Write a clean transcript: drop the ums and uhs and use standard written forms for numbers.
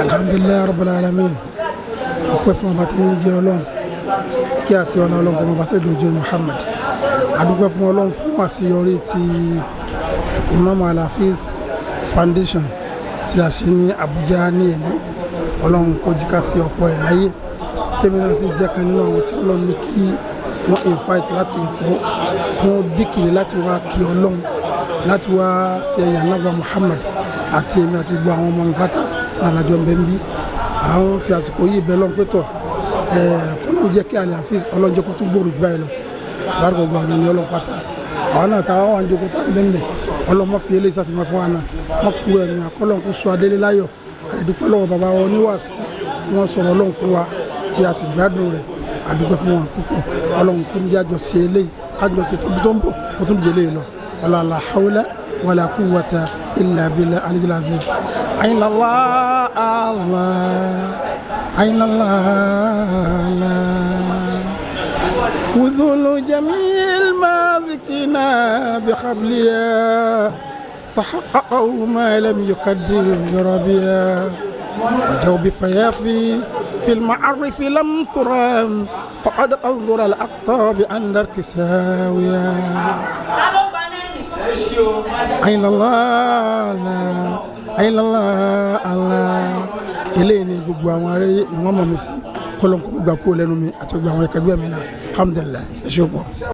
Alhamdulilayi rabbil alamin. Ọpẹ́ fún ọba tí ń jẹ́ Ọlọ́run, kí àti ọlá Ọlọ́run kó máa bá sẹ́dọ̀ ojú Muhammad. Adúpẹ́ fún Ọlọ́run fún àṣeyọrí ti Imam Alhafiz Foundation tí a ṣe ní Abuja ní èní. Ọlọ́run kó jí ká sí ọ̀pọ̀ ẹ̀ láyé. Tèmi náà sì jẹ́ kan nínú àwọn tí Ọlọ́run ní kí wọ́n invite láti Èkó fún díkìrì láti wá kí Ọlọ́run, láti wá ṣe ẹ̀yà náà Muhammad àti èmi àti gbogbo àwọn ọmọ mi pátá nàlájọ ń bẹ ń bí. Àwọn fi àsìkò yìí bẹ lọ́n pétọ̀ kọ́nà jẹ́ kí Alhafiz, Ọlọ́run jẹ́ kó tún gbòòrò jù báyìí lọ. Bárò gbogbo àwọn ènìyàn Ọlọ́run pátá, àwọn náà táwọn wà ń jókòó tá ń bẹ́ẹ̀, Ọlọ́run má fi eléyìí sàtìmọ́ fún wa náà, wọ́n kúrò ẹ̀mí àkọ́lọ́n kó sọ adélé láyọ̀. Àdúpẹ́ lọ́wọ́ bàbá wọn oníwàásí tí wọ́n sọ̀rọ̀ Ọlọ́run fún wa tí a sì gbádùn rẹ̀. Àdúpẹ́ fún wọn púpọ̀. Ọlọ́run kó ní jájọ ṣe eléyìí, kájọ ṣe tọdún tó ń bọ̀, kó tún jẹ eléyìí lọ. Wala la hawla wala quwwata illa billah aliyyil azim. Ayinlá Allah, ayinlá Allah. وذل جميل ما ذكرنا بقبلها تحققوا ما لم يقدر بربيا وجو بفيافي في المعرف لم ترام فقد أنظر الأقطاب عند ارتساويا. أين الله لا أين الله الله. Eléyìí ni gbogbo àwọn ará ni wọ́n mọ̀ mí sí. Kọ́lọ́n kó gbà kúrò lẹ́nu mi àti gbogbo àwọn akẹgbẹ́ mi náà. Alhamdulilayi, ẹ ṣe pọ̀.